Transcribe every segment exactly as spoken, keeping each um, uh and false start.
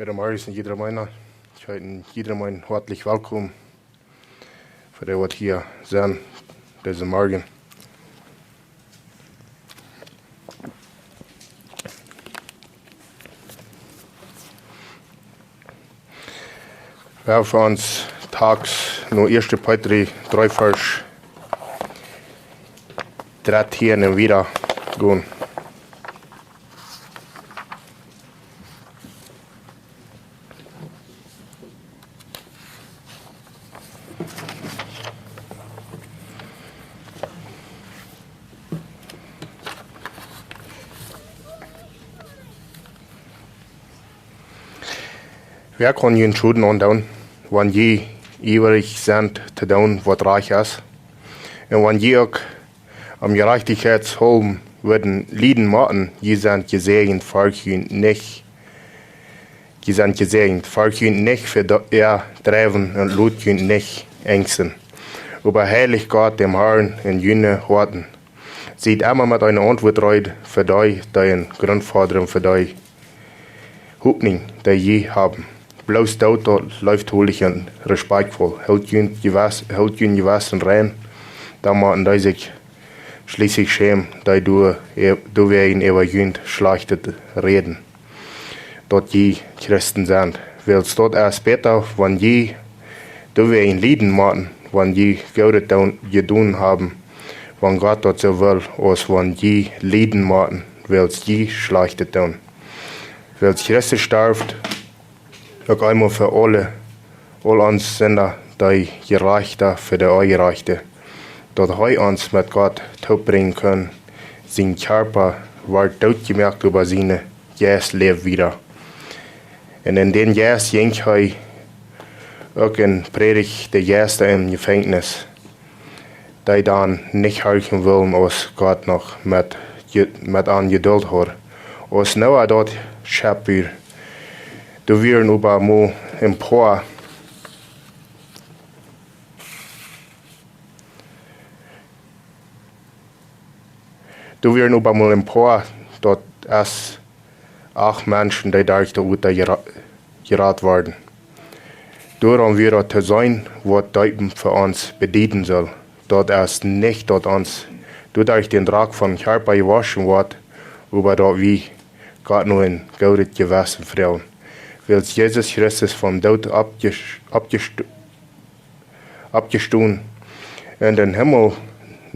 Goodemorjes aun jiedremein. Ekj heet jiedremein hoatlich welkom fa dee waut hia sent disen Morjen. Wie haben fa ons Tekst no ieeschte Petrus dree Varsch dartieen un wieda gonen. Wäa kaun junt Schoden aundoonen, wan jie iewrich sent to doonen waut rajcht es? Un wan jie uk om Jerajchtichkjeits haulwen wudden lieden motten, jie sent jesäajent, fercht junt nich, jie sent jesäajent, fercht junt nich fa äa Dreiwen un lot junt nich enjsten. Oba heilicht Gott däm Harn en june Hoaten. Siet emma met eene Auntwuat reed fa dee, dee eene Gruntfodrunk fa dee Hopninj, dee jie haben. Bloos doot daut leeftolich un respektvoll. Hoolt junt Jewessen, hoolt jun Jewessen rein, dan motten dee sikj schlieslich schämen, dee doa-, doawäajen äwa junt Schlajchtet räden, daut jie Christen sent. Wiels daut es bäta, wan jie doawäajen lieden motten, wan jie Goodet doonen, jedonen haben, wan Gott daut soo well, aus wan jie lieden motten, wiels jie Schlajchtet doonen. Wiels Christus storf uk eemol fa aule, aul ons Sinda, de Jerajchta fa de Onjerajchte, daut hee ons met Gott toopbrinjen kunn. Sien Kjarpa wort dootjemoakt, oba sien Jeist läft wieda. Un en dän Jeist jinkj hee uk un prädicht de Jeista em Jefenkjnis, dee dan nich horchen wullen, aus Gott noch met, je-, met an Jedult haud. Aus Noah daut Schepp bud, doa wieren oba mau een poa, doa wieren oba mau een poa, daut es acht Menschen, dee derch daut Wota jera-, jerat worden. Doaromm wia daut to seenen, waut Deepen fa ons bedieden saul. Daut es nich daut ons doaderch dän Drock vom Kjarpa jewoschen woat, oba daut wie Gott no een goodet Jewessen froagen. Wiels Jesus Christus vom Doot oppjes-, oppjesto-, oppjestonen, en dän Himmel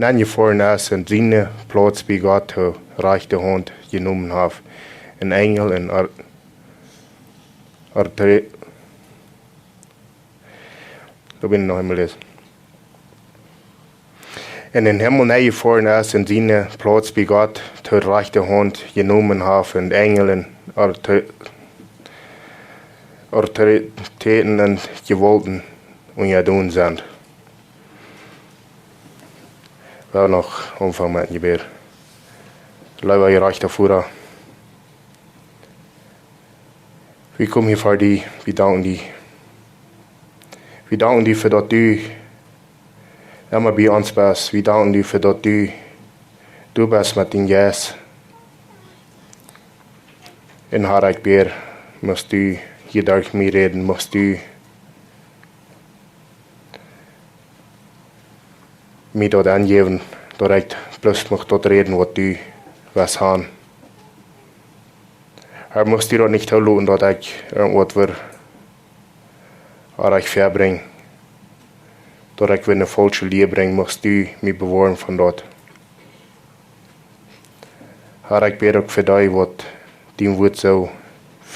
nenjefoaren es un siene Plauz bie Gott de rajchte Haunt jenomen haft, un Enjel un Ar-, Artre-, doa bie ekj noch eemol es. En dän Himmel nenjefoaren es un siene Plauz bie Gott de rajchte Haunt jenomen haft un Enjel un Artre-, Autoritäten un Jewaulten unjadon sent. Wie wellen noch aunfangen met een Jebäd. Leewa jerajchta Voda, wie komen hia ver die, wie danken die. Wie danken die fa daut du emma bie ons best. Wie danken die fa daut du, du best met dän Jeist. Un Herr, ekj bäd, muchst du hia derch mie räden, muchst du mie daut aunjäwen, daut ekj bloos mucht daut räden, waut du west haben. Herr, muchst du daut nich toloten, daut ekj irjentwaut ver-, oajch verbrinj, daut ekj wada eene faulsche Lia brinj, muchst du mie bewoaren von daut. Herr, ekj bäd uk fa dee, waut dien Wort soo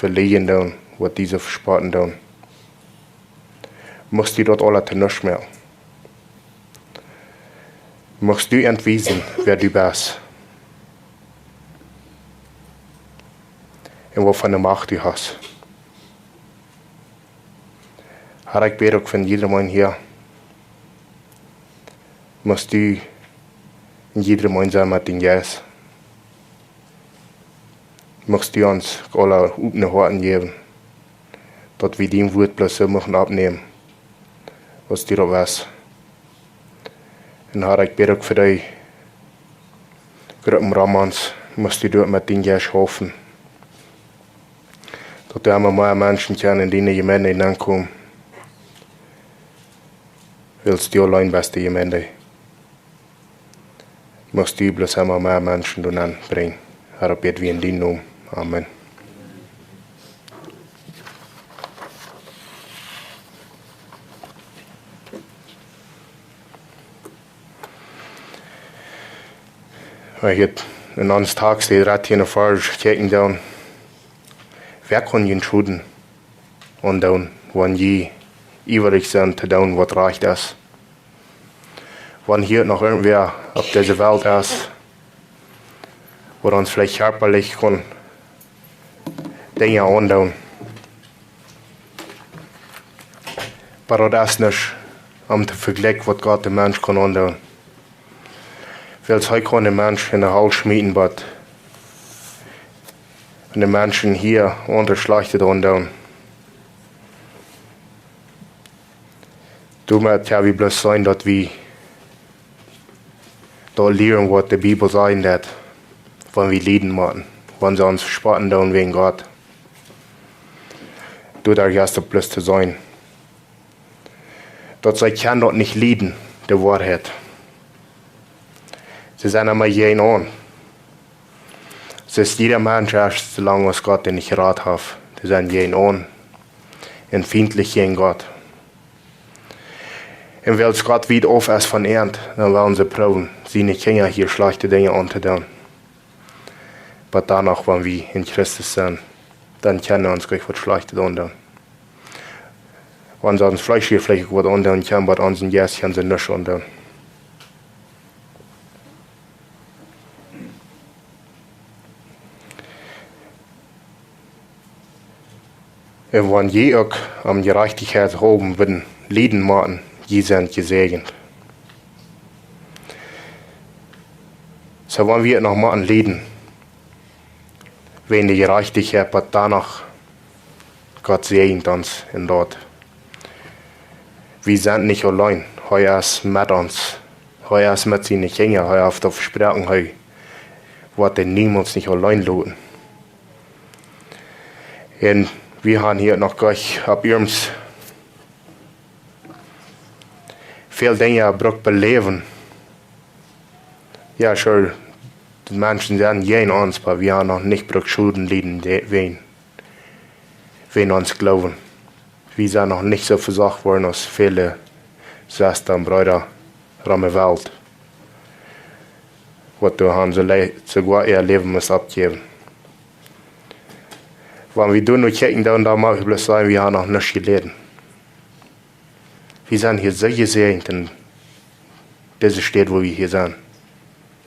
veläajnen doonen, waut dee soo vespotten doonen. Muchst du daut aula to nuscht moaken. Muchst du an wiesen, wäa du best. Un waut fa eene Macht du hast. Herr, ekj bäd uk fa jiedrem eenen hia. Muchst du en jiedrem eenen sennen met dien Jeist. Muchst du ons aula opne Hoaten jäwen, daut wie dien Wort bloos soo muchten oppnämen, aus du daut west. Un Herr, ekj bäd uk fa dee Gruppen rom ons, muchst du doa met dien Jeist schaufen. daut doa emma mea Menschen kjennen en diene Jemeent nenkomen, wiels du auleen best de Jemeent. Muchst du bloos emma mea Menschen doa nenbrinjen. Herr, bäd wie en dienen Nomen. Amen. Wan wie en onsen Tekst, dee dartieende Varsch, kjikjen doonen, wäa kaun junt Schoden aundoonen, wan jie iewrich sent to doonen waut rajcht es? Wan hia noch irjentwäa opp dise Welt es, waut ons veleicht kjarpalich kaun Dinja aundoonen, oba daut es nuscht om to vejlikjen waut Gott dän Mensch kaun aundoonen. Wiels hee kaun dän Mensch enne Hal schmieten, oba wan de Menschen hia aundre Schlajchtet aundoonen, doamet kjenn wie bloos seenen, daut wie daut lieren, waut de Bibel sajen deit, wan wie lieden motten, wan see ons vespotten doonen wäajen Gott. Doa, doa es daut bloos to seenen, daut see kjennen daut nich lieden, de Woarheit. See sent emma jäajenaun. Soo es jieda Mensch ieescht, soo lang aus Gott dän nich jerat haft. See sent jäajenaun un fientlich jäajen Gott. Un wiels Gott wiet auf es von an, dan wellen see proowen, siene Kjinja hia schlajchte Dinja auntodoonen. Oba dan noch, wan wie en Christus sent, dan kjennen see ons nich waut Schlajchtet aundoonen. Wan see ons Fleesch hia veleicht waut aundoonen kjennen, oba onsen Jeist kjennen see nuscht aundoonen. Un wan jie uk om Jerajchtichkjeit haulwen wudden lieden motten, jie sent jesäajent. Soo, wan wie noch motten lieden wäajen de Jerajchtichkjeit, oba dan noch, Gott säajent ons en daut. Wie sent nich auleen. Hee es met ons. Hee es met siene Kjinja. Hee haft daut vesproaken. Hee woat dee niemols nich auleen loten. Un wie haben hia noch jlikj opp iernst väl Dinja brukt beläwen. Jo, sure, de Menschen sent jäajen ons, oba wie haben noch nich brukt Schoden lieden, de-, wäajen, wäajen ons Gloowen. Wie sent noch nich soo vesocht worden aus väle Sestren un Breeda rom de Welt, waut doa haben soo le-, soogoa äa Läwen must oppjäwen. Wan wie doa nu kjikjen, dan, dan mott wie bloos sajen, wie haben noch nuscht jeläden. Wie sent hia soo jesäajent en dise Staut, wua wie hia sent,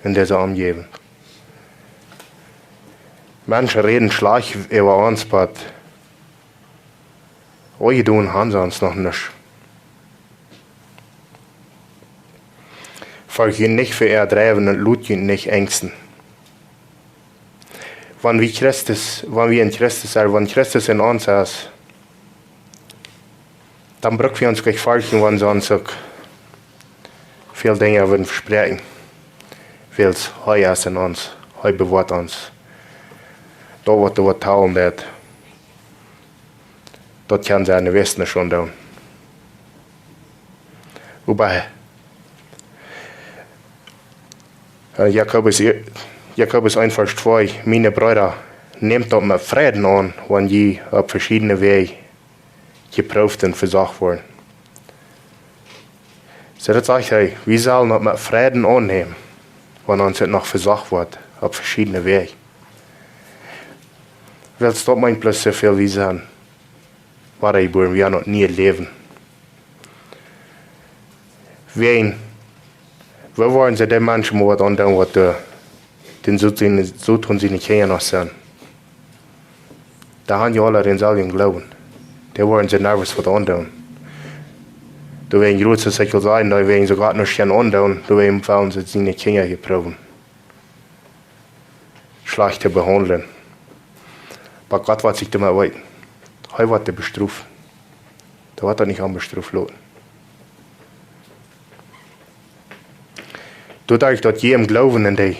en dise Omjäwunk. Menschen räden schlajcht äwa ons, oba aunjedonen haben see ons noch nuscht. Folcht junt nich fa äa Drieen un lot junt nich enjsten. Wan wie Christus, wan wie en Christus sent, wan Christus en ons es, dan bruck wie ons nich folchten, wan see ons uk väl Dinja wudden vespräakjen. Wiels hee es en ons, hee bewoat ons. Daut waut doa waut talen deit, daut kaun sennen, hee weet nich aundoonen. Oba, äh, Jakobus, Jakobus eent Varsch twee: Miene Breeda, nämt daut met Freiden aun, wan jie opp veschiedne Wäaj jeprooft un vesocht woaren. Soo, daut sajcht hee, wie sellen daut met Freiden aunnämen, wan ons daut noch vesocht woat opp veschiedne Wäaj. Wiels daut meent bloos soo väl, wie sent wadajebuaren, wie haben daut niee Läwen. Wäajen, woo woaren see dee Menschen mau waut aundoonen, waut de, dän Sot siene, Soton siene Kjinja noch sent? Dee haben je aula dänselwjen Gloowen. Dee woaren see nuscht waut aundoonen. Doawäajen jrod soo, ekj well sajen, doawäajen see Gott nuscht aundoonen, doawäajen wellen see siene Kjinja hia proowen schlajcht to behaundlen. Oba Gott woat sikj doamet weeten. Hee woat dee bestrofen. Dee woat daut nich onbestroft loten. Doaderch daut jie em Gloowen en dee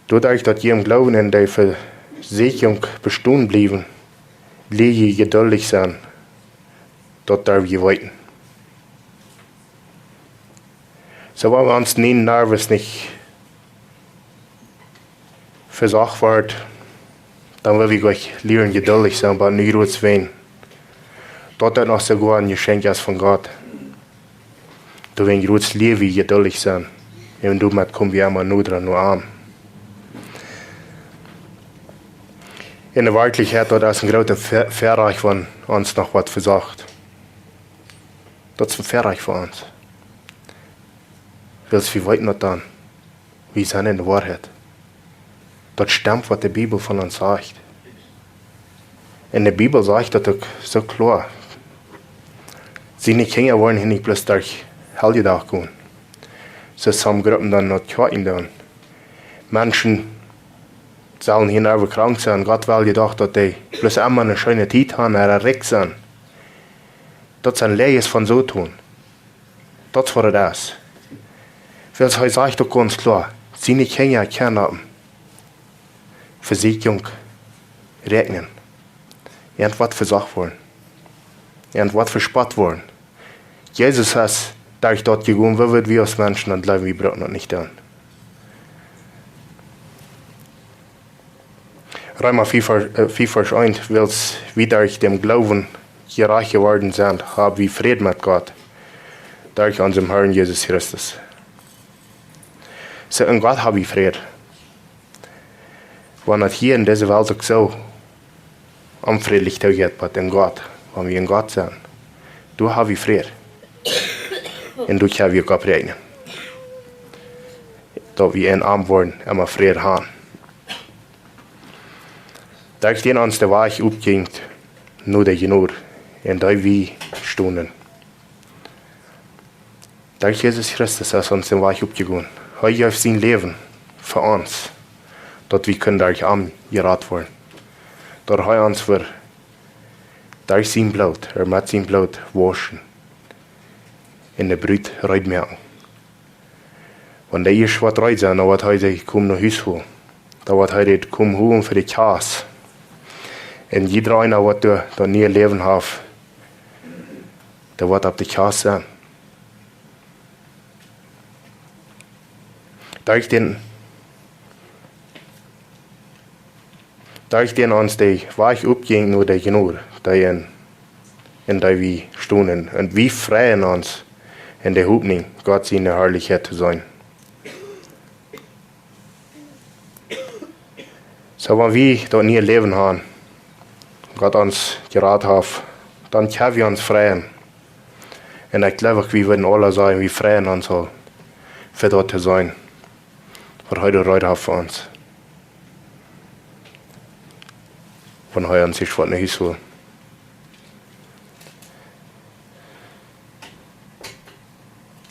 Doaderch daut jie em Gloowen en de Vesieekjunk bestonen bliewen, lia jie jeduldich sennen, daut derw jie weeten. Soo wan ons nich nervös nich vesocht woat, dan well wie jlikj lieren jeduldich sennen, bat nu jrots wan daut noch soogoa een Jeschenkj es von Gott. Doawäajen jrots lia wie jeduldich sennen. Un doamet kom wie emma noda no am. En de Werkjlichkjeit, daut es een groota Ve-, Väarajcht, wan ons noch waut vesocht. Daut es een Väarajcht fa ons. Wiels wie weeten daut dan. Wie sent en de Woarheit. Daut stemt waut de Bibel von ons sajcht. Un de Bibel sajcht daut uk soo kloa. Siene Kjinja woaren hia nich bloos derch Heljedach gonen. Soo sommje Gruppen dan no Kjoakjen doonen. Menschen sellen hia äwa krank sennen. Gott well jedocht daut dee bloos emma eene scheene Tiet haben, ea rikj sennen. Daut sent Läajes von Soton. Daut es waut daut es. Wiels hee sajcht uk gaunz kloa, siene Kjinja kjennen opp Vesieekjunk räakjnen. Irjentwaut vesocht woaren. Irjentwaut vespott woaren. Jesus es derch daut jegonen, woo wie aus Menschen dan jleewen, wie brucken daut nich doonen. Reema fief, Varsch, äh, fief Varsch eent, wiels wie derch däm Gloowen jerajcht jeworden sent, hab wie Fräd met Gott, derch onsen Herrn Jesus Christus. Soo, en Gott hab wie Fräd. Wan daut hia en dise Welt uk soo onfrädlich toogoat, oba en Gott, wan wie en Gott sent, doa hab wie Fräd. Un doa kjenn wie uk opp räakjnen. Daut wie en am woaren emma Fräd haben. Derch dän ons de Wajch opjinkj no de Jnod, en dee wie stonen. Derch Jesus Christus es ons de Wajch opjegonen. Hee jeef sien Läwen fa ons, daut wie kunnen derch am jerat woaren. Daut hee ons wia derch sien Bloot, ea met sien Bloot wauschen. En de Brut reed moaken. Wan dee ieescht waut reed sent, dan woat hee dee komen no Hus holen. Dan woat hee dee komen holen fa de Kjast. Un jiedra eena waut doa, daut niee Läwen haft, dee woat opp de Kjast sennen. Derch dän, derch dän ons de Wajch opjinkj no de Jnod, dee en, en dee wie stonen. Un wie freien ons en de Hopninj, Gott siene Harlichkjeit to seenen. Soo, wan wie daut niee Läwen haben, Gott ons jerat haft, dan kjenn wie ons freien. Un ekj jleew uk, wie wudden aula sajen, wie freien ons aul, fa daut to seenen, waut hee doa reed haft fa ons. Wan hee ons ieescht waut no Hus holt.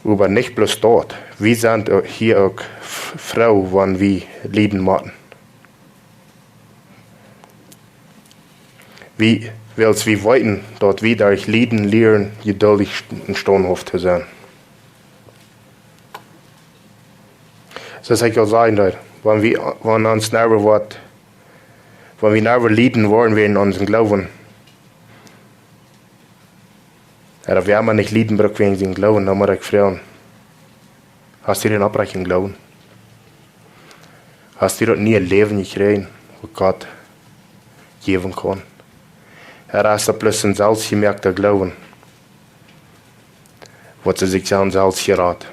Oba nich bloos daut. Wie sent hia uk f-, froo, wan wie lieden motten. Wie, wiels wie weeten, daut wie derch Lieden lieren, jeduldich st-, un staunthauft to sennen. Soo aus ekj aul säd, daut, wan wie, wan ons never waut, wan wie never lieden woaren wäajen onsen Gloowen, ooda wan wie nich lieden brucken wäajen onsen Gloowen, dan mott ekj froagen: Hast du dän oprechten Gloowen? Hast du daut niee Läwen jekjräajen, waut Gott jäwen kaun? Ooda es daut bloos een selfstjemoakta Gloowen, waut see sikj selfst, selfst jerat,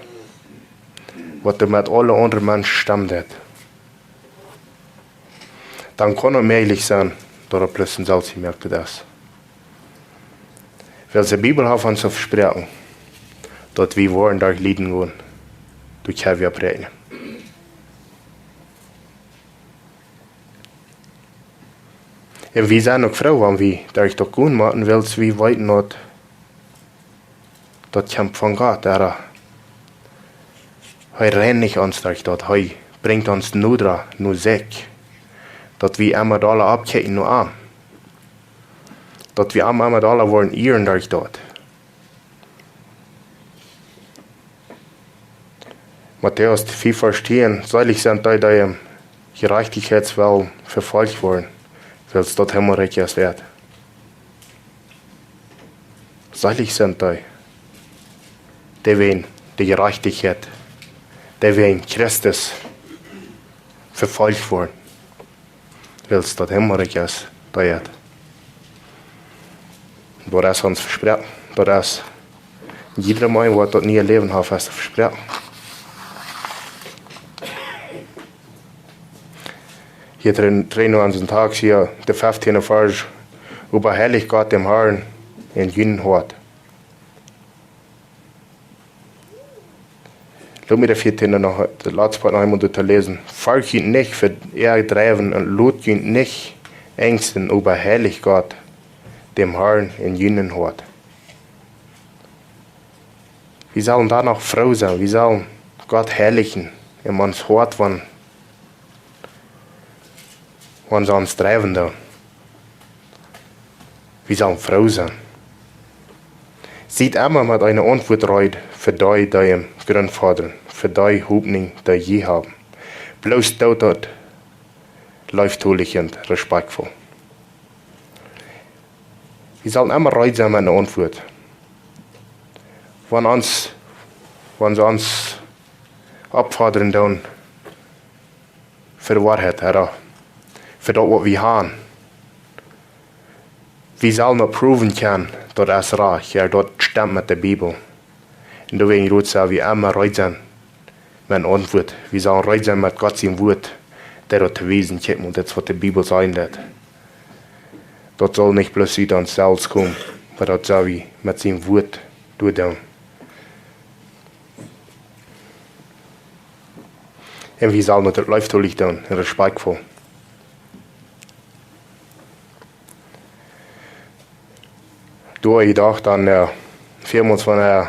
waut doa met aule aundre Menschen stemmen deit? Dan kaun et mäajlich sennen, daut et bloos een selfstjemoakta es. Wiels de Bibel haft ons vesproaken, daut wie woaren derch Lieden gonen, doa kjenn wie opp räakjnen. Un wie sent uk froo, wan wie derch daut gonen motten, wiels wie weeten, daut daut kjemt von Gott, ooda? Hee reinicht ons derch daut, hee brinjt ons noda no sikj, daut wie emma dolla oppkjikjen no am, daut wie am emma dolla woaren ieren derch daut. Matäus fief Varsch tieen: Seelich sent dee, dee em Jerajchtichkjeit well vefolcht woaren, wiels daut Himmelrikj es äa. Selig sent dee, dee wäajen de Jerajchtichkjeit, dee wäajen Christus vefolcht woaren, wiels daut Himmelrikj es äa. Daut es ons vesproaken. Daut es, jieda Mensch, waut daut niee Läwen haft, es vesproaken. Hia drin, drin aun disen Dach hia, de feftieende Varsch: Oba heilicht Gott däm Harn en jun Hoat. Lot mie de vieetiende noch, daut latste Poat noch eemol derchläsen. Fercht junt nich fa äa Dreiwen un lot junt nich enjsten, oba heilicht Gott däm Harn en jun Hoat. Wie sellen doa noch froo sennen. Wie sellen Gott heilichen en ons Hoat, wan, wan wie ons dreiwen doonen. Wie sellen froo sennen. Siet emma met eene Auntwuat reed fa dee, dee junt Grunt fodren, fa dee Hopninj, dee jie haben. Bloos doot daut leeftolich un respakjtvoll. Wie sellen emma reed sennen met eene Auntwuat. Wan ons, wan see ons oppfodren doonen fa de Woarheit, ooda fa daut, waut wie haben. Wie sellen daut proowen kjennen, daut es rajcht, jo, daut stemt met de Bibel. Un doawäajen, Ruth, sell wie emma reed sennen met eene Auntwuat. Wie sellen reed sennen met Gott sien Wuat, daut daut to wiesen kjemt, un daut es, waut de Bibel sajen deit. Daut saul nich bloos ut ons selfst komen, oba daut saul wie met sien Wuat doonen. Un wie sellen daut leeftolich doonen un respakjtvoll. Doa, ekj docht aun, äh, väl mol von, äh,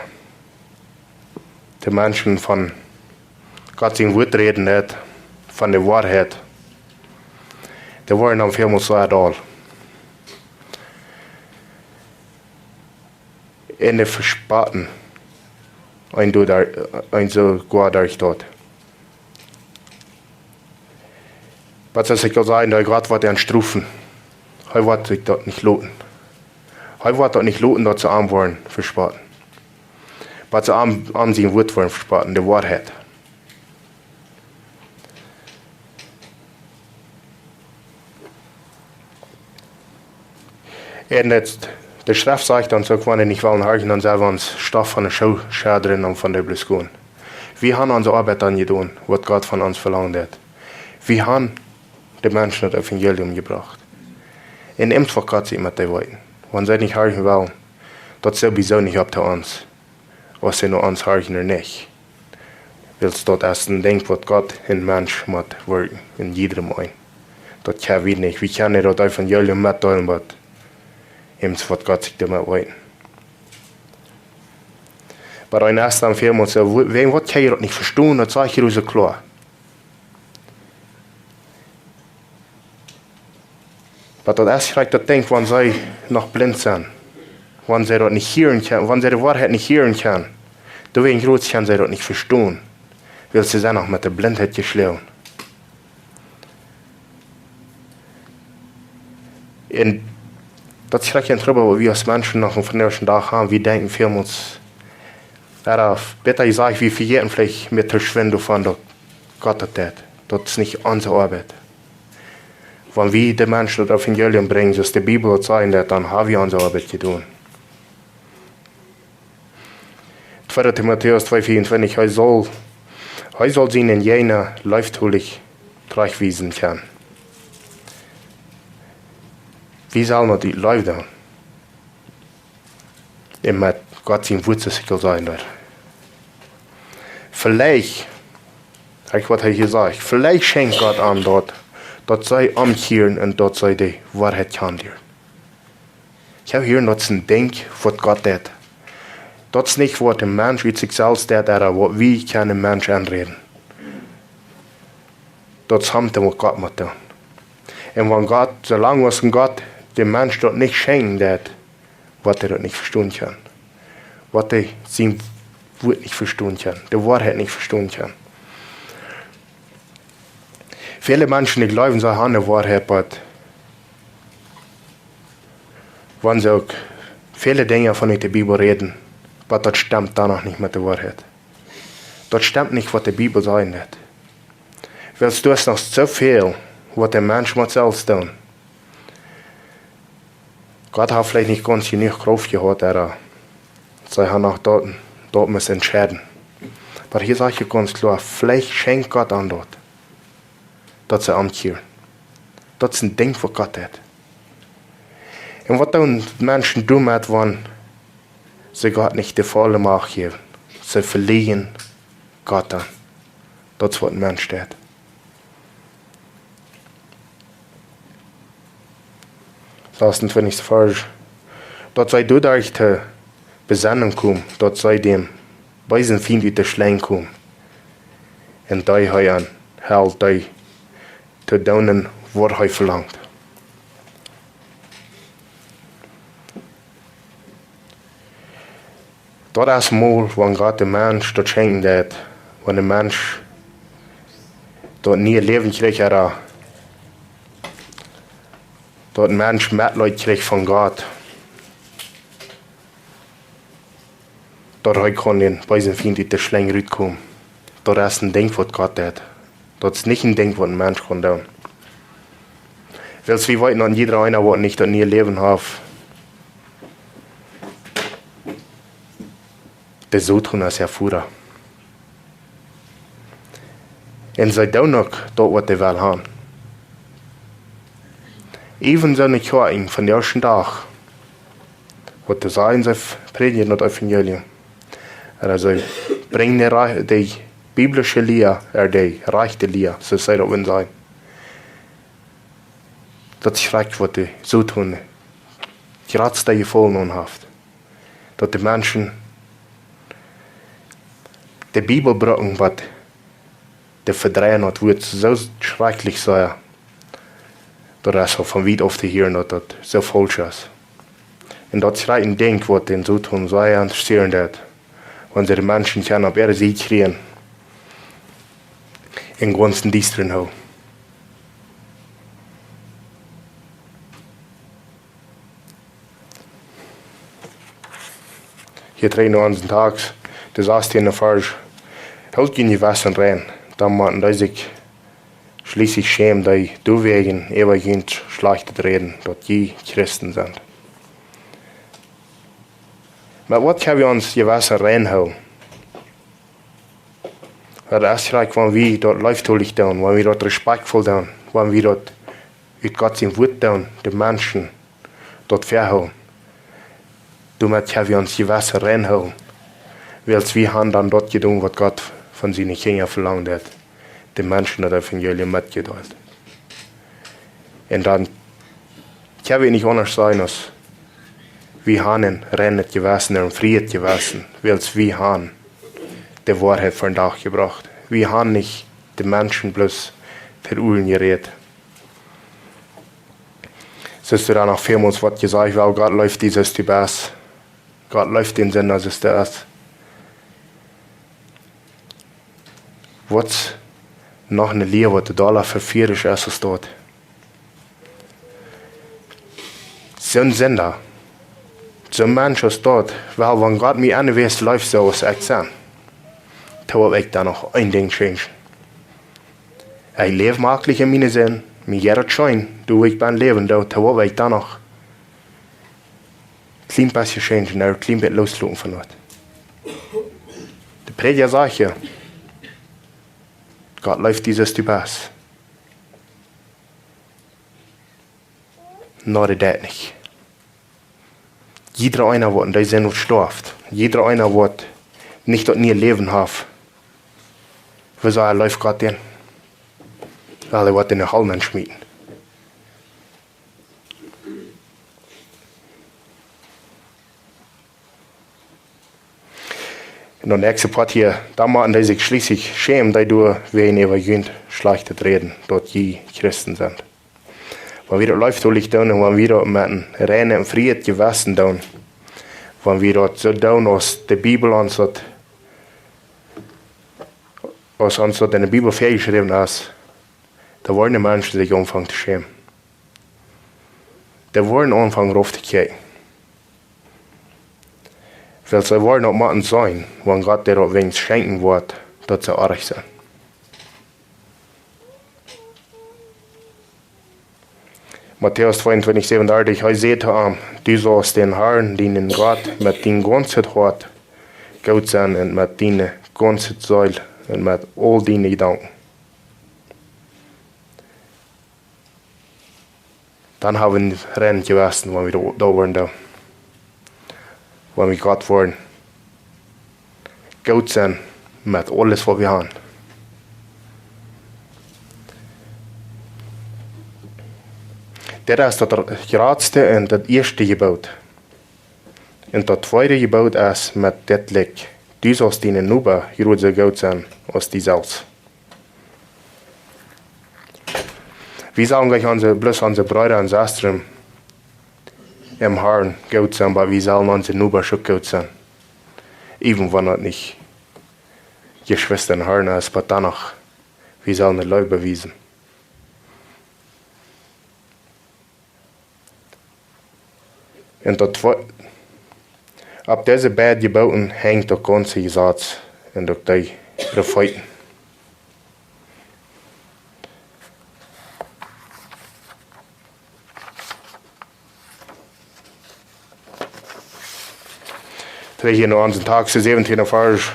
de Menschen von Gott sien Wuat räden, nich, von de Woarheit. Dee woaren dan väl mol soo doll. Un dee vespotten eenen doa, eenen soo goa derch daut. Oba soo aus ekj aul säd, dee Gott woat an strofen. Hee woat sikj daut nich loten. Hee woat daut nich loten, daut see am woaren vespotten. Oba see am, am sien Wuat woaren vespotten, de Woarheit. Un daut, de Schreft sajcht ons uk, wan wie nich wellen horchen, dan sell wie ons Stoff von de Schoo schedren un von de Blus gonen. Wie haben onse Oabeit dan jedonen, waut Gott von ons velangt haft. Wie haben de Menschen daut Evangelium jebrocht. Un eent, waut Gott sitt met dee weeten. Wan see nich horchen wellen, daut es sowieso nich opp to ons, aus see no ons horchen ooda nich. Wiels daut es een Dinkj, waut Gott en Mensch mott werkjen, en jiedrem eenen. Daut kjenn wie nich. Wie kjennen daut Evangelium metdeelen, oba eent, waut Gott sitt doamet weeten. Oba eena es dan väl mol soo, wäajen waut kjenn jie daut nich vestonen, daut sajcht hee soo kloa. Oba daut es jlikj daut Dinkj, wan see noch blint sent. Wan see daut nich hieren kjennen, wan see de Woarheit nich hieren kjennen. Doawäajen kjennen see daut nich vestonen. Wiels see sent noch met de Blintheit jeschlonen. Un daut es jlikj een Trubbel, waut wie aus Menschen noch vondoag dän Dach haben. Wie denkjen väl mol, ooda bäta jesajcht, wie vejäten veleicht mea to schwind von daut Gott daut deit. Daut es nich onse Oabeit. Wan wie de Menschen daut Evangelium brinjen, soo aus de Bibel daut sajcht, dan haben wie onse Oabeit jedonen. Tweede Timotäus twee vierundzwanzig, hee saul, hee saul sienen Jäajna leeftolich trajchtwiesen kjennen. Wie sellen daut ut Leew doonen. Un met Gott sien Wuat sikj aul sennen doa. Veleicht, kjikj waut hee hia sajcht, veleicht schenkjt Gott an daut, daut see omkjieren un daut see de Woarheit kjanen lieren. Ekj hab hia noch een Dinkj, waut Gott deit. Daut es nich, waut een Mensch ut sikj selfst deit, ooda waut wie kjennen een Mensch aunräden. Daut es something, waut Gott mott doonen. Un wan Gott, soo lang aus een Gott dän Mensch daut nich schenkjen deit, woat hee daut nich vestonen kjennen. Woat hee sien Wuat nich vestonen kjennen, de Woarheit nich vestonen kjennen. Väle Menschen, dee jleewen, see haben de Woarheit, oba wan see uk väle Dinja von de Bibel räden, oba daut stemt dan noch nich met de Woarheit. Daut stemt nich, waut de Bibel sajen deit. Wiels doa es noch soo väl, waut de Mensch mott selfst doonen. Gott haft veleicht nich gaunz jenuach Krauft jehaut, oba see haben noch daut, daut must entscheiden. Oba hia sajcht et gaunz kloa, veleicht schenkjt Gott an daut, daut see omkjieren. Daut es een Dinkj, waut Gott deit. Un waut doonen Menschen doamet, wan see Gott nich de volle Macht jäwen? See veleajen Gott dan. Daut es, waut een Mensch deit. Sasentwintichste Varsch. Daut see doaderch to Besennunk komen, daut see däm beesen Fient ut de Schlenj komen. Un dee hee aunhelt, dee to doonen, waut hee velangt. Daut es mol, wan Gott de Mensch daut schenkjen deit, wan de Mensch daut niee Läwen kjricht, oda daut Mensch Metleet kjricht von Gott, daut hee kunn dän beesen Fient ut de Schlenj rutkomen. Daut es een Dinkj, waut Gott deit. Daut es nich een Dinkj, waut een Mensch kaun doonen. Wiels wie weeten, daut jieda eena, waut nich daut niee Läwen haft, de Soton es äa Voda. Un see doonen uk daut, waut dee well haben. Äwent soo eene Kjoakj von dän ieeschten Dach, waut dee sajen, see prädjen daut Evangelium. Oda see brinjen de, rei- de biblische Lia, oda de rajchte Lia, soo aus see daut wellen sajen. Daut es krakjt, waut de Soton daut jratste Jefaulen aun haft. Daut de Menschen de Bibel brucken, waut dee vedreien, daut woat soo schrakjlich sennen, daut es aul von wiet auf to hieren, daut daut soo faulsch es. Un daut es een Dinkj, waut dän Soton sea interessieren deit, wan see de Menschen kjennen opp äare Sied kjrieen un gaunz em Diestren hoolen. Hia trigj no onsen Takjst, de sastieende Varsch: Hoolt jun Jewessen rein, dan motten dee sikj schlieslich schämen, dee doawäajen äwa junt Schlajchtet räden, daut jie Christen sent. Oba waut kjenn wie ons Jewessen rein hoolen? Daut es krakjt, wan wie daut leeftolich doonen, wan wie daut respakjtvoll doonen, wan wie daut ut Gott sien Wuat doonen, de Menschen daut väahoolen. Doamet kjenn wie ons Jewessen rein hoolen, wiels wie haben dan daut jedonen, waut Gott von siene Kjinja velangt haft, de Menschen daut Evangelium metjedeelt. Un dan kjenn wie nich aundasch sennen, aus wie haben een reinet Jewessen, een frieet Jewessen, wiels wie haben de Woarheit ver dän Dach jebrocht. Wie haben nich de Menschen bloos ver Uagen jerät. Soo aus doa noch väl mol woat jesajcht, well, Gott leeft die soo aus du best. Gott leeft dän Sinda soo aus dee es. Waut noch een Lia, waut doa dolla vefieelicha es aus daut? Soon Sinda, soon Mensch aus daut, well, wan Gott mie aunwiest leeft soo aus ekj sie, dan well ekj dan noch een Dinkj changen. Ekj läw maklich en miene Sind, mie jeit daut scheen, doa wua ekj ben läwen, dan well ekj dan noch kjlien bät changen, een kjlien bät loosloten von daut. De Prädja sajcht: Gott leeft die soo aus du best. Nä, dee deit nich. Jiedra eena, waut en dee Sind stoaft, jiedra eena, waut nich daut niee Läwen haft, woo saul hee leewen Gott dän? Well, hee woat en de Hal nenschmieten. Un daut näakjste Poat hia: Dan motten dee sikj schlieslich schämen, dee doawäajen äwa junt Schlajchtet räden, daut jie Christen sent. Wan wie daut leeftolich doonen un wan wie daut met een reinet un frieet Jewessen doonen, wan wie daut soo doonen, aus de Bibel ons daut, aus ons daut en de Bibel väajeschräwen es, Dan woaren de Menschen sikj aunfangen to schämen. Dee woaren aunfangen rauf to kjikjen. Wiels see woaren uk motten seenen, wan Gott dee daut weens schenkjen woat, daut see oajch sent. Matäus tweeuntwintich säwenundartich, hee säd to am: Du saust dän Herrn, dienen Gott, met dien gaunzet Hoat goot sennen un met diene gaunze Seel un met aul diene Jedanken. Dan haben wie rein jewessen, wan wie doa, doa woaren, doa, wan wie Gott woaren goot sennen met aules, waut wie haben. Dit es daut jratste un daut ieeschte Jeboot. Un daut tweede Jeboot es met dit jlikj: Du saust dienen Noba jrod soo goot sennen aus die selfst. Wie sellen nich onse, bloos onse Breeda un Sestren em Herrn goot sennen, oba wie sellen onse Nobasch uk goot sennen. Even wan daut nich Jeschwista em Herrn es, oba dan noch, wie sellen de Leew bewiesen. Un daut wa-, opp dise beid Jeboten henjt daut gaunze Jesaz un uk de Profeeten. Trigj no onsen Takjst, säwentiende Varsch.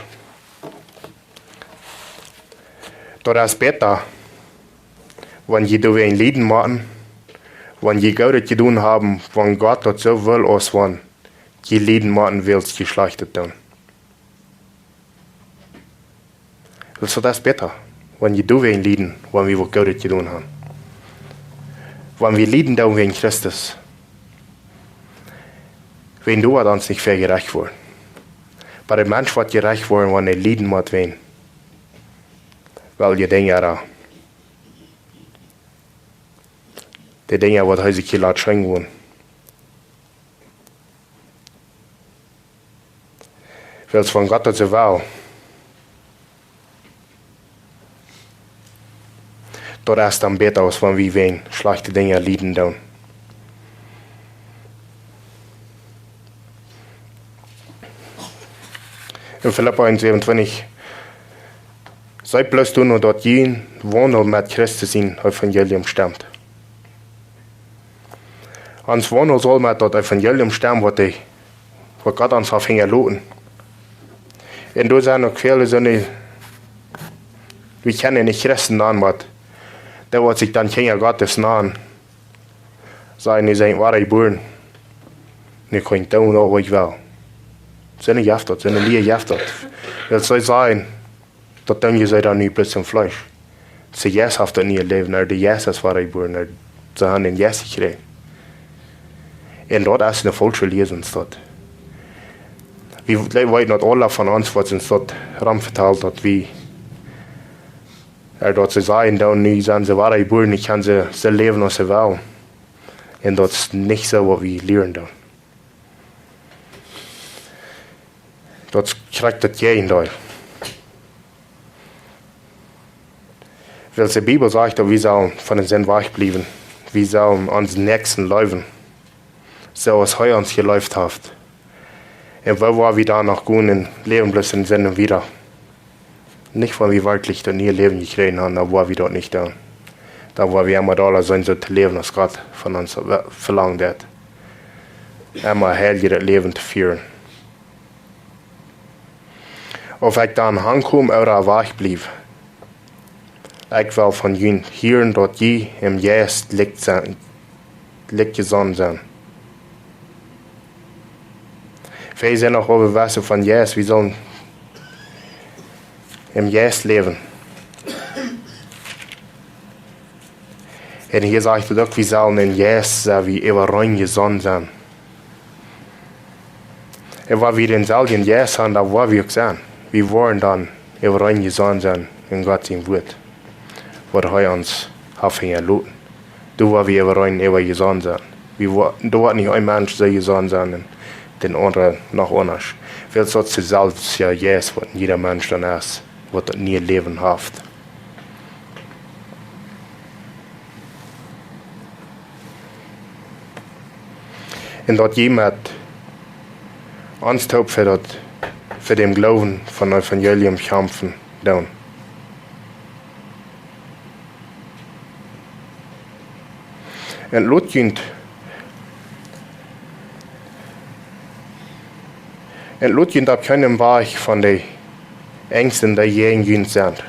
Daut es bäta, wan jie doawäajen lieden motten, wan jie Goodet jedonen haben, wan Gott daut soo well, aus wan jie lieden motten, wiels jie Schlajchtet doonen. Wiels daut es bäta, wan jie doawäajen lieden, wan wie waut Goodet jedonen haben. Wan wie lieden doonen wäajen Christus. Wäajen doa woat ons nich väl jerajcht woaren. Oba de Mensch woat jerajcht woaren, wan hee lieden mott wäajen, wiels de Dinja doa, de Dinja, waut hee sikj hia lat schenken woat. Wiels wan Gott daut soo well, daut es dan bäta, aus wan wie wäajen schlajchte Dinja lieden doonen. En Filippa eent säwenundzwanzig: Seet bloos doano, daut jun Waundel met Christus sien Evangelium stemt. Ons Waundel saul met daut Evangelium stemmen, waut de, waut Gott ons haft hinjaloten. Un doa sent uk väle soone, wie kjennen nich Christen nanen, oba dee, waut sikj dan Kjinja Gottes nanen, sajen, dee sent wadajebuaren. Dee kjennen doonen, waut ekj well. Soone jeft daut, soone Lia jeft daut. Wiels see sajen, daut doonen see dan nu bloos em Fleesch. See, Jesus haft daut niee Läwen, nä, de Jesus es wadajebuaren, nä, see haben dän Jesus jekjräajen. Un daut es eene faulsche Lia, es daut. Wie, wie weeten daut aule von ons, waut ons daut rom vetalt, daut wie, ea, daut see sajen, dan nu sent see wadajebuaren, nu kjennen see, see läwen aus see wellen. Un daut es nich soo, waut wie lieren doonen. Daut es krakjt daut Jäajendeel. Wiels de Bibel sajcht, daut wie sellen von de Sind wajchbliewen. Wie sellen onsen Näakjsten leewen, soo aus hee ons jeleeft haft. Un woo woa wie dan noch gonen un läwen bloos en Sind wieda? Nich, wan wie werkjlich daut niee Läwen jekjräajen haben, dan woa wie daut nich doonen. Dan woa wie emma doa sennen, soo to läwen, aus Gott von ons ve-, velangt haft. Emma heiljet Läwen to fieren. Auf ekj dan hankom ooda wajchbliew, ekj well von junt hieren, daut jie em Jeist jlikj sent, jlikj jesonnen sent. Wie sent noch äwawesen von Jeist, wie sellen em Jeist läwen. Un hia sajcht et uk, wie sellen em Jeist, soo aus wie äwareen jesonnen sent. Un wan wie dänselwjen Jeist haben, dan woa wie uk sennen. Wie woaren dan äwareen jesonnen sennen en Gott sien Wuat, waut hee ons haft hinjaloten. Doa woa wie äwareen äwa jesonnen sennen. Wie woa-, doa woat nich een Mensch soo jesonnen sennen un dän aundren noch aundasch. Wiels daut es deeselwja Jeist, waut en jieda Mensch dan es, waut daut niee Läwen haft. Un daut jie met ons toop fa daut, fa dän Gloowen von Evangelium kjamfen doonen. Un lot junt, un lot junt opp kjeenen Wajch von de Enjsten, dee jäajen junt sent.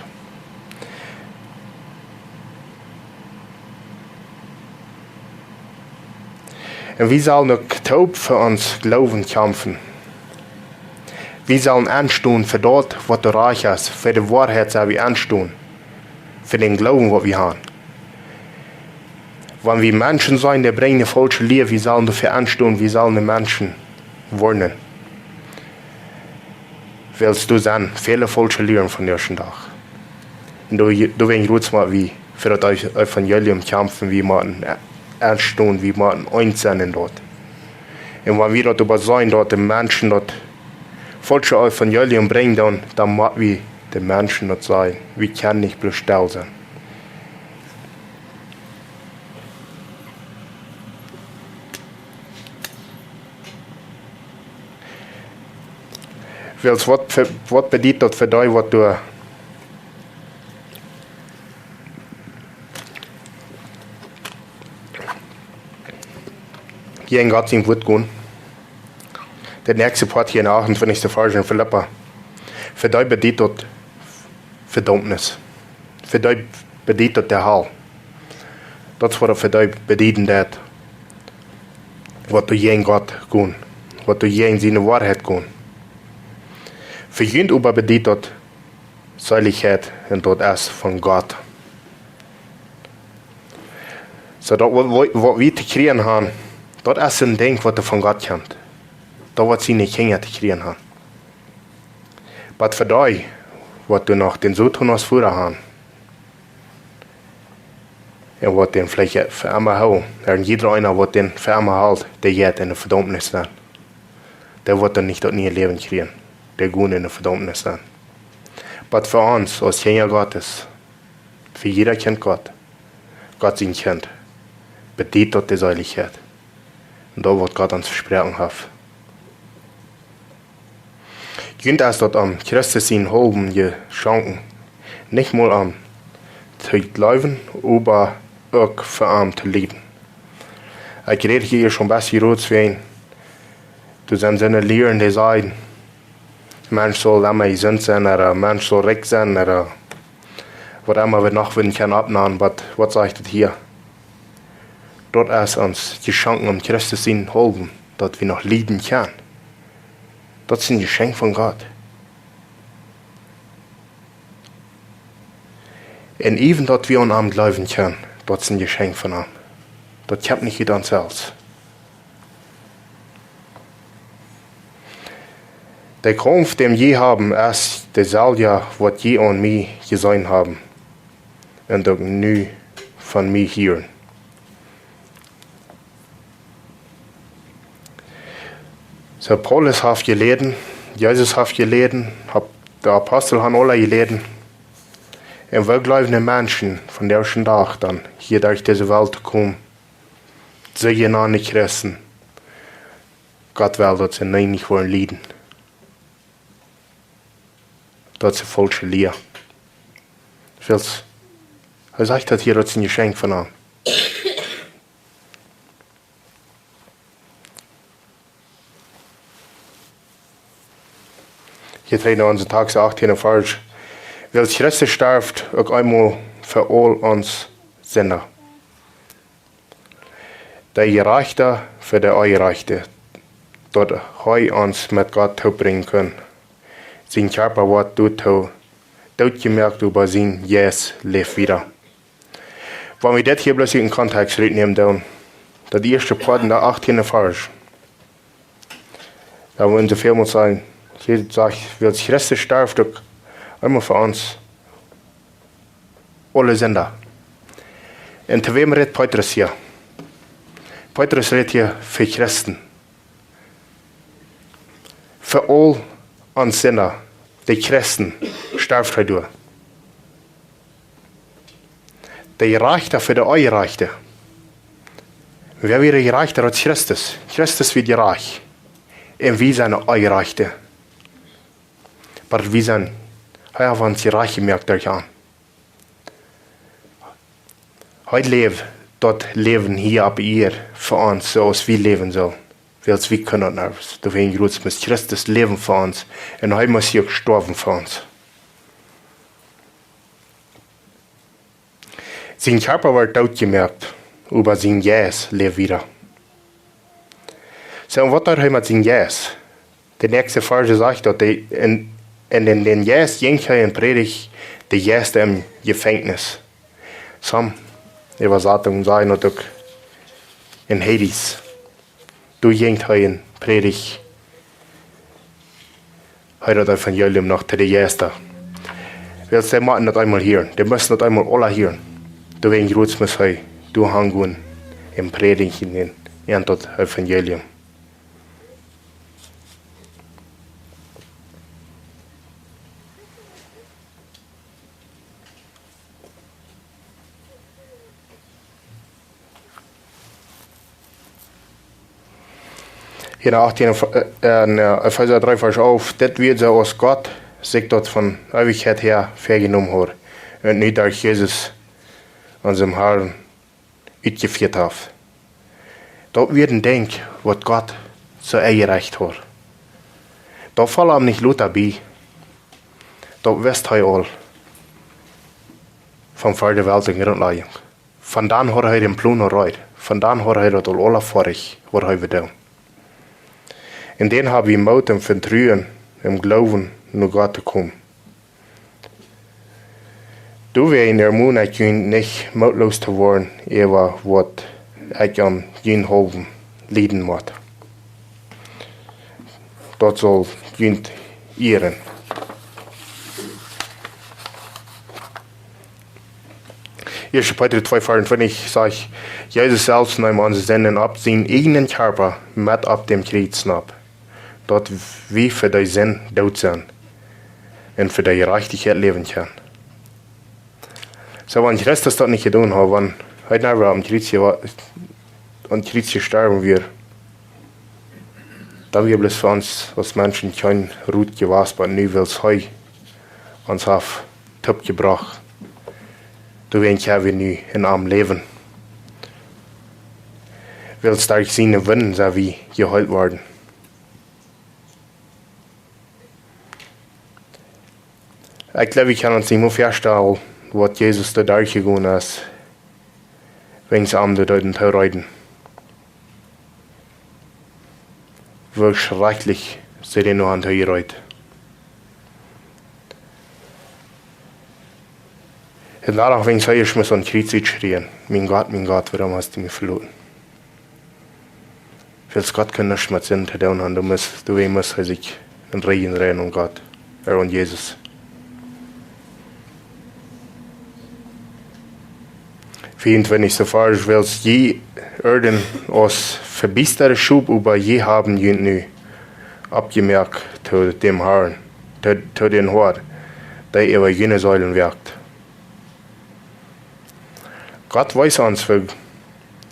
Un wie sellen uk toop fa ons Gloowen kjamfen. Wie sellen enstonen fa daut, waut doa rajcht es, fa de Woarheit sell wie enstonen, fa dän Gloowen, waut wie haben. Wan wie Menschen seenen, dee brinjen ne faulsche Lia, wie sellen doafäa enstonen, wie sellen de Menschen woarnen. Wiels doa sent väle faulsche Lieren vondoag dän Dach. Un doa, doawäajen roopt wie, fa daut Ev-, Evangelium kjamfen, wie motten enstonen, wie motten eent sennen en daut. Un wan wie daut äwa seenen, daut de Menschen daut faulsche Evangelium brinjen, dan, dan mott wie de Menschen daut sajen. Wie kjennen nich bloos stell sennen. Wiels waut, waut bediet daut fa dee, waut doa jäajen Gott sien Wuat gonen? De näakjste Poat hia em achtuntwintichsten Varsch en Filippa. Fa dee bediet daut Vedaumnis. Fa dee bediet daut de Hal. Daut es waut daut fa dee bedieden deit, waut doa jäajen Gott gonen, waut doa jäajen siene Woarheit gonen. Fa junt oba bediet daut Seelichkjeit, un daut es von Gott. Soo daut waut, waut, waut wie to kjrieen haben, daut es een Dinkj, waut doa von Gott kjemt. Daut waut siene Kjinja to kjrieen haben. Oba fa dee, waut doa noch dän Soton aus Voda haben, un waut dän veleicht fa emma hoolen, un jieda eena, waut dän fa emma helt, dee jeit enne Vedaumnis nenn. Dee woat dan nich daut niee Läwen kjrieen. Dee gonen enne Vedaumnis nenn. Oba fa ons, aus Kjinja Gottes, fa jieda Kjint Gott, Gott sien Kjint, bediet daut de Seelichkjeit. Un daut waut Gott ons vesproaken haft. Junt es daut om Christus sien haulwen jeschonken, nich mau om to jleewen, oba uk fa am to lieden. Ekj räd hia schon best jrots wäajen, doa sent soone Lieren, dee sajen, Mensch saul emma jesunt sennen, ooda Mensch saul rikj sennen, ooda waut emma wie noch wudden kjennen oppnämen, waut, waut sajcht daut hia? Daut es ons jeschonken om Christus sien haulwen, daut wie noch lieden kjennen. Daut es een Jeschenkj von Gott. Un äwen daut wie aun am jleewen kjennen, daut es een Jeschenkj von am. Daut kjemt nich ut ons selfst. De Kaumf, dän jie haben, es deselwja, waut jie aun mie jeseenen haben un uk nu von mie hieren. Soo, Paulus haft jeläden, Jesus haft jeläden, haft, de Apostel haben aule jeläden. Un wie jleewen, de Menschen von disen Dach dan hia derch dise Welt to komen, see jenaunde Christen, Gott well, daut see nie nich woaren lieden. Daut es ne faulsche Lia. Wiels, hee sajcht daut hia, daut es een Jeschenkj von am. Hia trigj no onsen Takjst, achtieen Varsch. Wiels Christus storf uk eemol fa aul ons Sinden, de Jerajchta fa de Onjerajchte, daut hee ons met Gott toopbrinjen kunn. Sien Kjarpa wort doot, doot jemoakt, oba sien Jeist läft wieda. Wan wie dit hia bloos ut dän Kontext rutnämen, dan daut ieeschte Poat en dän achtieen Varsch, dan wudden see väl mol sajen, hia sajcht, wiels Christus storf uk eemol fa ons aule Sinden. Un to wäm rät Petrus hia? Petrus rät hia fa Christen. Fa aul ons Sinden, de Christen, storf hee doa. De Jerajchta fa de Onjerajchte. Wäa wia jerajchta aus Christus? Christus wia jerajcht. Un wie sent Onjerajchte. Oba wie sent, hee haft ons jerajcht jemoakt derch am. Hee läwd daut Läwen hia opp Ieed fa ons, soo aus wie läwen sullen. Wiels wie kjennen daut nich. Doawäajen must Christus läwen fa ons. Un hee must hia uk stoawen fa ons. Sien Kjarpa wort doot jemoakt, oba sien Jeist läwd wieda. Soo, waut deed hee met sien Jeist? De näakjste Varsch sajcht daut hee en, en, en dän Jeist jinkj hee un prädicht de Jeista em Jefenkjnis. Some Äwasatungen sajen daut uk en Hades. Doa jinkj hee un prädicht hee daut Evangelium noch to de Jeista. Wiels dee motten daut eemol hieren. Dee musten daut eemol aula hieren. Doawäajen must hee doa hangonen un prädichten en, en daut Evangelium. Hia en achtieen, äh, en, äh, Efeesa dree, Varsch alf: Dit wia soo aus Gott sikj daut von Eewichkjeit häa väajenomen haud un nu derch Jesus, onsen Harn, utjefieet haft. Daut wia een Dinkj, waut Gott soo enjerecht haud. Daut foll am nich lota bie. Daut wist hee aul von ver de Welt en Grunt lajcht. Von dan haud hee dän Plon aul reed. Von dan haud hee daut aul aula foadich, waut hee wudd doonen. Un dan hab wie Moot un Vetruen em Gloowen no Gott to komen. Doawäajen vemon ekj junt nich, mootloos to woaren äwa waut ekj aun junt haulwen lieden mott. Daut saul junt ieren. Ieeschte Petrus twee, Varsch twintich sajcht: Jesus selfst neem onse Sinden opp sienen eejnen Kjarpa met opp däm Kjriez nopp, daut wie fa de Sind doot sent un fa de Jerajchtichkjeit läwen kjennen. Soo, wan Christus daut nich jedonen haud, wan hee nich aum Kjriez jewa-, aum Kjriez jestorwen wia, dan wia bloos fa ons aus Menschen kjeen Rot jewast, oba nu, wiels hee ons haft toopjebrocht, doawäajen kjenn wie nu en am läwen. Wiels derch siene Wunden sent wie jeheelt worden. Ekj jleew, wie kjennen ons nich mea väastalen, waut Jesus doa derchjegonen es, wan see am de Deeden tooreeden. Woo schrakjlich see dän nu aun toojereeden. Un doano, wan hee ieescht must aum Kjriez utschrieen: Mien Gott, mien Gott, wuarom hast du mie veloten? Wiels Gott kaun nuscht met Sind to doonen haben, doa must, doawäajen must hee sikj en Räajen dreien aun Gott, ä, aun Jesus. Vea un twintich, soo väl aus jie ieeden aus vebiestade Schop, oba jie haben junt nu oppjemoakt to däm Harn, to, to dän Hoad, dee äwa june Seelen woakt. Gott wees ons, woo,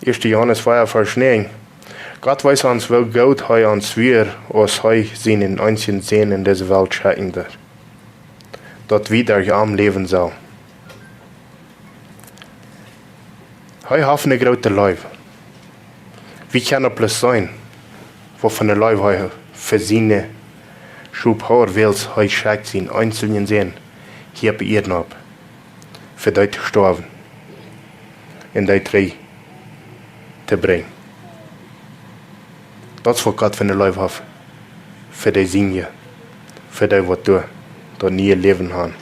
ieeschte Johanes vea, Varsch näajen, Gott wees ons, woo goot hee ons wia, aus hee sienen eensjen Sän en dise Welt schekjen deed, daut wie derch am läwen sullen. Hee haft ne groote Leew. Wie kjennen bloos seenen, waut fa ne Leew hee fa siene Schop haud, wiels hee schekjt sienen eensjen Sän hia opp Ieed nopp, fa dee to stoawen un dee trigj to brinjen. Daut es, waut Gott fa ne Leew haft fa de Sienje, fa dee, waut doa daut niee Läwen haben,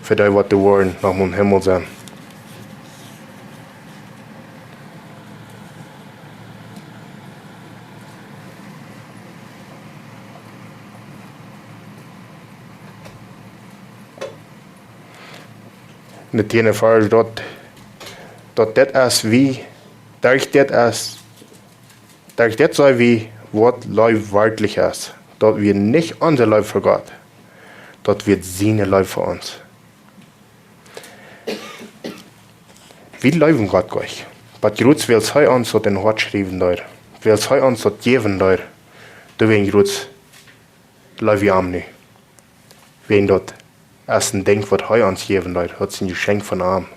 fa dee, waut doa woaren noch mol em Himmel sennen. En dän tieenden Varsch, daut, daut dit es, wie, derch dit es, derch dit seenen wie, waut Leew werkjlich es. Daut wia nich onse Leew fa Gott, daut wia siene Leew fa ons. Wie leewen Gott nich. Waut jrots, wiels hee ons daut em Hoat schriewen deed, wiels hee ons daut jäwen deed, doawäajen jrots leew wie am nu. Wäajen daut es een Dinkj, waut hee ons jäwen deed, daut es een Jeschenkj von am.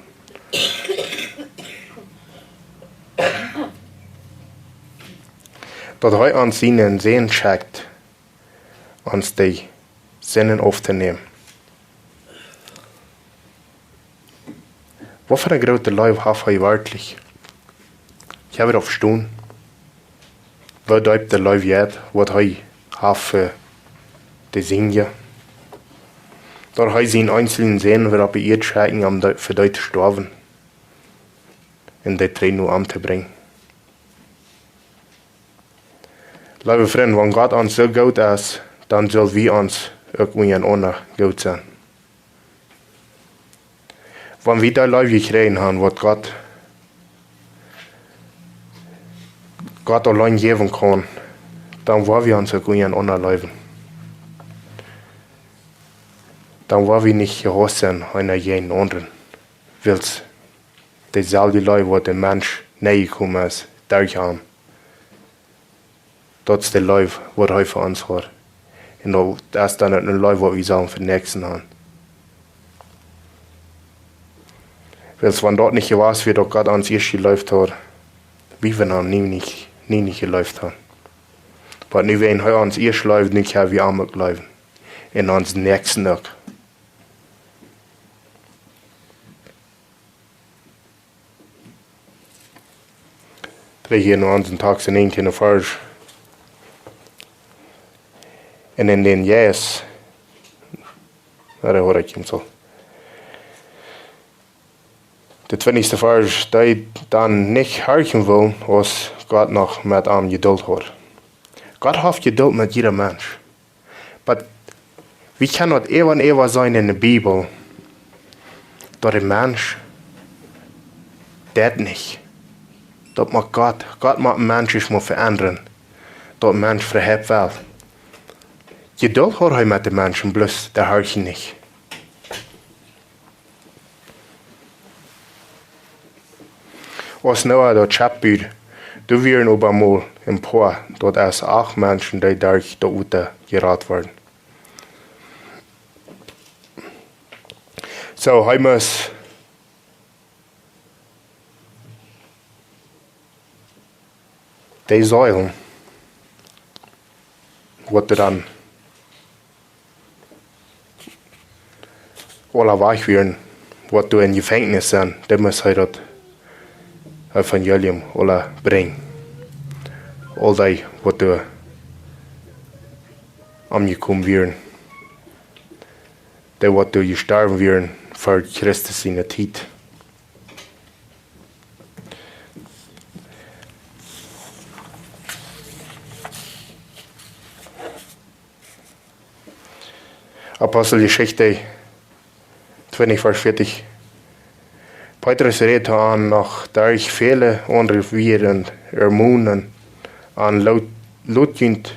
Daut hee ons sienen Sän schekjt, ons de Sinden auftonämen. Waut fa eene groote Leew haft hee werkjlich? Ekj hab daut vestonen. Woo deep de Leew jeit, waut hee haft fa de Sinda. Daut hee sienen eensjen Sän wia opp de Ieed schekjen, om de, fa dee to stoawen. Un dee trigj no am to brinjen. Leewe Frind, wan Gott ons soo goot es, dan sell wie ons uk unjarenaunda goot sennen. Wan wie dee Leew jekjräajen haben, waut Gott, Gott auleen jäwen kaun, dan woa wie ons uk unjarenaunda leewen. Dan woa wie nich jehaust sennen, eena jäajen dän aundren. Wiels deeselwje Leew, waut dän Mensch nenjekomen es, derch am. Daut es de Leew, waut hee fa ons haft. Un daut es dan eene Leew, waut wie sellen fa dän Näakjsten haben. Wiels wan daut nich jewast wia, daut Gott ons ieescht jeleeft haud, wie wudden am nie nich, nie nich jeleeft haben. Oba nu, wan hee ons ieescht leeft, nu kjenn wie am uk leewen. Un onsen Näakjsten uk. Trigj hia no onsen Tekjst en Eenkjinja Varsch. Un en dän Jeist, na, dee hoor ekj am soo. De twintichste Varsch, dee dan nich horchen wullen, aus Gott noch met an Jedult haud. Gott haft Jedult met jieda Mensch. Oba wie kjennen daut äwa un äwa seenen en de Bibel, daut de Mensch deit nich. Daut mott Gott, Gott mott Menschen mol veendren. Daut Mensch vehäft well. Jedult haud hee met de Menschen, bloos dee horchen nich. Aus Noah daut Schepp bud, doa wieren oba mau een poa, daut es acht Menschen, dee derch daut Wota jerat worden. Soo, hee must dee Seelen, waut doa dan aula wajch wieren, waut doa em Jefenkjnis sent, dee must hee daut Evangelium aula brinjen. Aul dee, waut doa omjekomen wieren, dee, waut doa jestorwen wieren ver Christus siene Tiet. Aposteljeschicht twintich, Varsch vieetich. Petrus rät aun, noch derch väle aundre wieren Dämonen aun, lot, lot junt,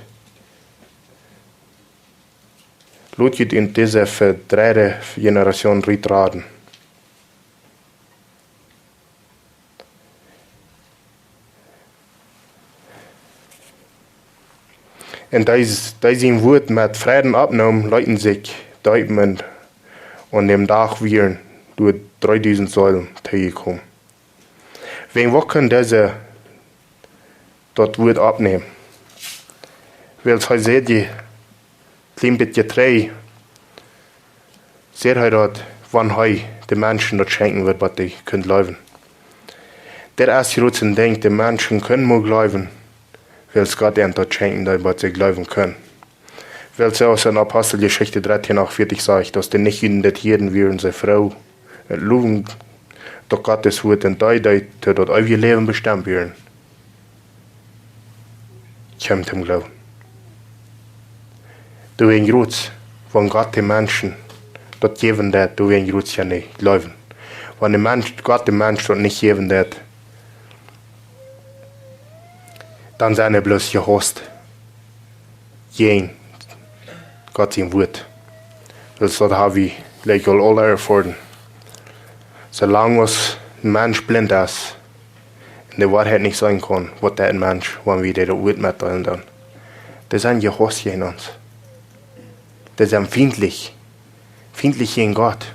lot junt en dise vedreide Generation rutraden. Un dee, dee sien Wuat met Freiden oppneemen, leeten sikj deepen, un aun däm Dach wieren doa dreedusent Seelen toojekomen. Wäajen waut kunn dise daut Wuat oppnämen? Wiels hee säd, je, kjlien bät trigj, säd hee daut, wan hee de Menschen daut schenkjen wudd, waut dee kunnen jleewen. Daut es jrods een Dinkj, de Menschen kunnen mau jleewen, wiels Gott an daut schenkjen deed, waut see jleewen kunnen. Wiels soo aus en Aposteljeschicht dartieen achtunvieetich sajcht, daut dee nich en daut hieren wieren, see froo, un lowen daut Gott daut Wuat, un dee, dee to daut eewje Läwen bestemt wieren, kjeemen toom Gloowen. Doawäajen jrods, wan Gott de Menschen daut jäwen deed, doawäajen jrods kjennen dee jleewen. Wan de Mensch, Gott de Mensch daut nich jäwen deed, dan sent dee bloos jehaust jäajen Gott sien Wuat. Daut, daut hab wie, jlikj, aul aule erfoaren. Soo lang aus een Mensch blint es, de Woarheit nich seenen kaun, waut dee een Mensch, wan wie dee daut Wuat metdeelen dan. Dee sent jehaust jäajen ons. Dee sent fientlich. Fientlich jäajen Gott.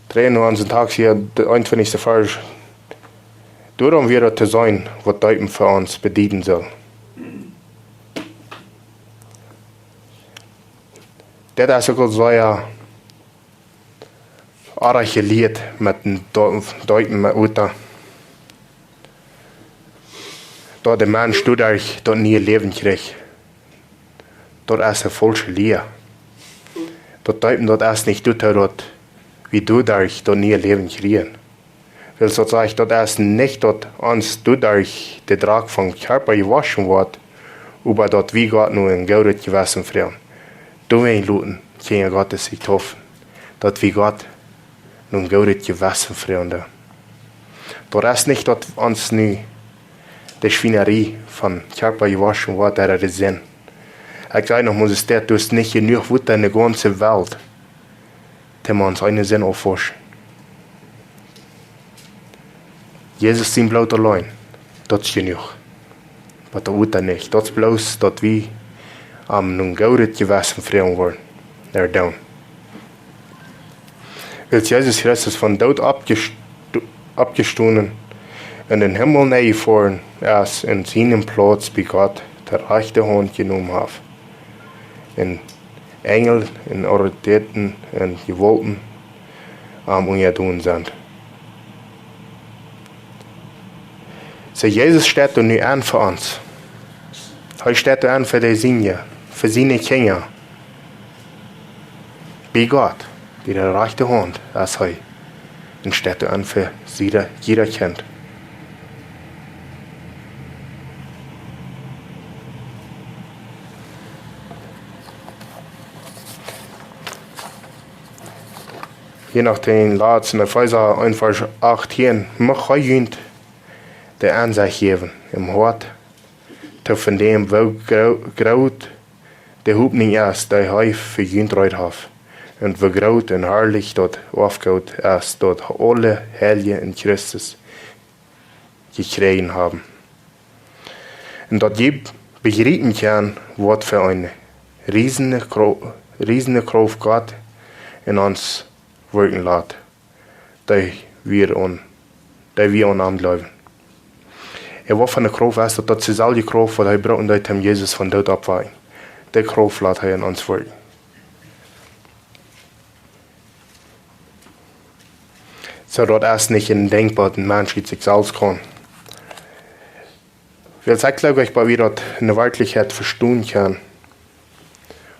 Dree en onsen Tekst hia, de eenuntwintichste Varsch. Doarom wia daut to seenen, waut Deepen fa ons bedieden saul. Dit es uk aul sea oajch jelieet met een Dee-, Deepen met Wota. Daut de Mensch doaderch daut niee Läwen kjricht. Daut es eene faulsche Lia. Daut Deepen, daut es nich doatoo, daut wie doaderch daut niee Läwen kjrieen. Wiels daut sajcht, daut es nich daut ons doaderch de Drock vom Kjarpa jewoschen woat, oba daut wie Gott no een goodet Jewessen froagen. Doawäajen loten Kjinja Gottes sikj deepen, daut wie Gott no een goodet Jewessen froagen. Daut es nich daut ons nu de Schwienarie vom Kjarpa jewoschen woat, daut es de Sind. Ekj saj noch mol, es daut, daut es nich jenuach Wota en de gaunze Welt, daut wie ons eene Sind aufwauschen. Jesus sien Bloot auleen, daut es jenuach. Oba daut Wota nich. Daut es bloos, daut wie am no een goodet Jewessen froagen woaren. Doa doonen. Wiels Jesus Christus vom Doot oppjesto-, oppjestonen un en dän Himmel nenjefoaren es, un sienen Plauz bie Gott de rajchte Haunt jenomen haft. Un Enjel un Autoritäten un Jewaulten am unjadon sent. Soo, Jesus steit doa nu aun fa ons. Hee steit doa aun fa de Sienen, fa siene Kjinja. Bie Gott, bie de rajchte Haunt es hee. Un steit doa aun fa jieda, jieda Kjint. Hia noch dän latsten, Efeesa eent Varsch achtieen. Mucht hee junt de Ensecht jäwen em Hoat, to vestonen, woo gro-, groot de Hopninj es, dee hee fa junt reed haft, un woo groot un harlich daut Oafgoot es, daut aule Heilje en Christus jekjräajen haben. Un daut jie bejriepen kjennen, waut fa eene riesende Kro-, riesende Krauft Gott en ons wirkjen lat, dee wie aun, dee wie aun am jleewen. Un waut fa eene Krauft es daut? Daut es deeselwje Krauft, waut hee brukt, om dän Jesus vom Doot opptowakjen. Dee Krauft lat hee en ons wirkjen. Soo, daut es nich een Dinkj, waut een Mensch ut sikj selfst kaun. Wiels ekj jleew, ekj, wan wie daut en de Werkjlichkjeit vestonen kjennen,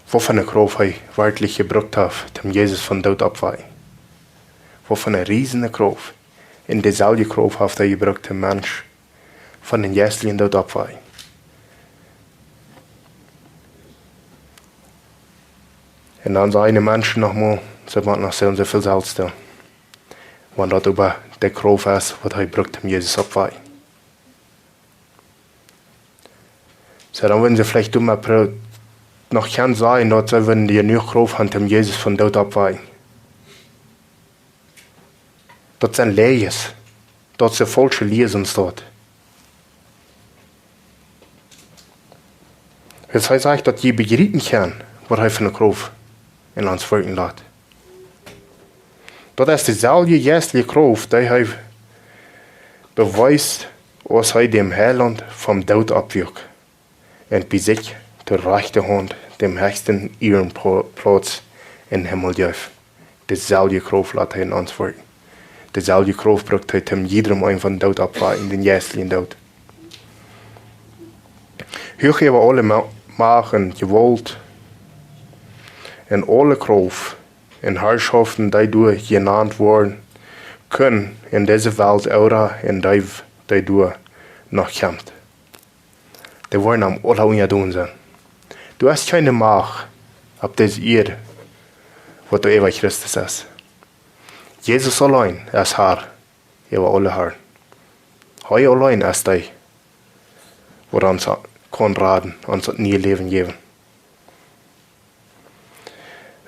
waut fa eene Krauft hee werkjlich jebrukt haft, om Jesus vom Doot opptowakjen. Waut fa eene riesende Krauft. Un deeselwje Krauft haft hee jebrukt, dän Mensch vom jeistlichen Doot opptowakjen. Un dan sent de Menschen noch mau, see motten noch soo un soo väl selfst doonen. Wan daut äwa de Krauft es, waut hee brukt, om Jesus opptowakjen. Soo, dan wudden see veleicht doa mau pro-, noch kjennen sajen, daut see wudden jenuach Krauft haben, om Jesus vom Doot opptowakjen. Daut sent Läajes. Daut es faulsche Lia, soo aus daut. Wiels hee sajcht, daut jie bejriepen kjennen, waut hee fa eene Krauft en ons wirkjen lat. Daut es deeselwje jeistelje Krauft, dee hee bewiest, aus hee dän Heilaunt vom Doot oppwakjt un bie sikj to rajchte Haunt dän hechsten Ierenpla-, Plauz em Himmel jeef. Deeselwje Krauft lat hee en ons wirkjen. Deeselwje Krauft brukt hee, om jiedrem eenen vom Doot opptowakjen, dän jeistlichen Doot. Huach äwa aule Ma-, Macht un Jewault un aule Krauft un Harschoften, dee doa jenant woaren kjennen en dise Welt ooda en dee, dee doa noch kjemt. Dee woaren am aula unjadon sennen. Doa es kjeene Macht opp dise Ieed, waut doa äwa Christus es. Jesus auleen es Herr äwa aule Herren. Hee auleen es dee, waut ons kaun raden, ons daut niee Läwen jäwen.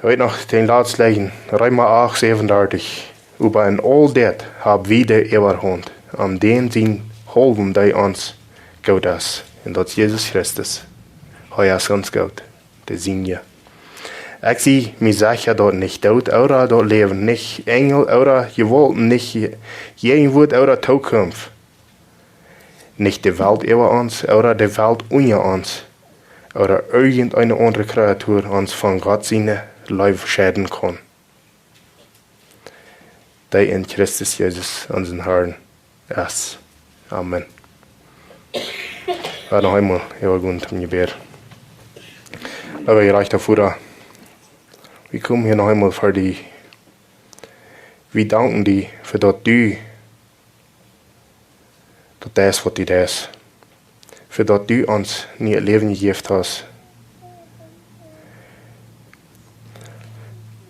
Ekj weet noch, dän latsten Läajen, Reema acht, säwenundartich. Oba en aul dit hab wie de Äwahaunt, om dän sien haulwen, dee ons goot es, un daut es Jesus Christus. Hee es ons goot, de Sienje. Ekj sie mie secha, daut nich Doot ooda daut Läwen, nich Enjel ooda Jewaulten, nich Je-, Jäajenwoat ooda Tookunft, nich de Welt äwa ons ooda de Welt unja ons ooda irjent eene aundre Kreatua ons von Gott siene Leew scheiden kaun, dee en Christus Jesus, onsen Herrn, es. Amen. Wie noch eemol äwagonen toom Jebäd. Leewa jerajchta Voda, wie komen hia noch eemol ver die. Wie danken die fa daut du, daut es waut du deist, fa daut du ons nie Läwen jejäft hast,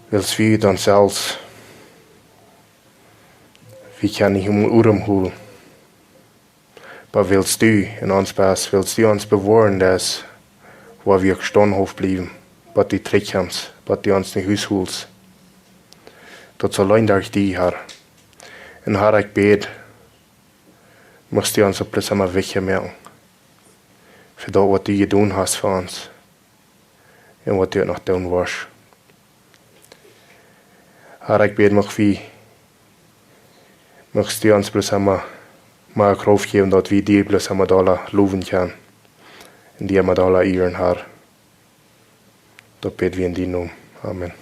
wiels wie dan selfst, wie kjennen nich em Odem hoolen. Oba wiels du en ons best, wiels du ons bewoaren deist, woa wie uk staunhauft bliewen, bat du trigjkjemst, bat du ons no Hus holst. Daut es auleen derch die, Herr. Un Herr, ekj bäd, muchst du ons opp bloos emma wichtja moaken fa daut, waut du jedonen hast fa ons un waut du noch doonen woascht. Herr, ekj bäd, mucht wie, muchst du ons bloos emma mea Krauft jäwen, daut wie die bloos emma dolla lowen kjennen un die emma dolla ieren, Herr. Daut bäd wie en dienen Nomen. Amen.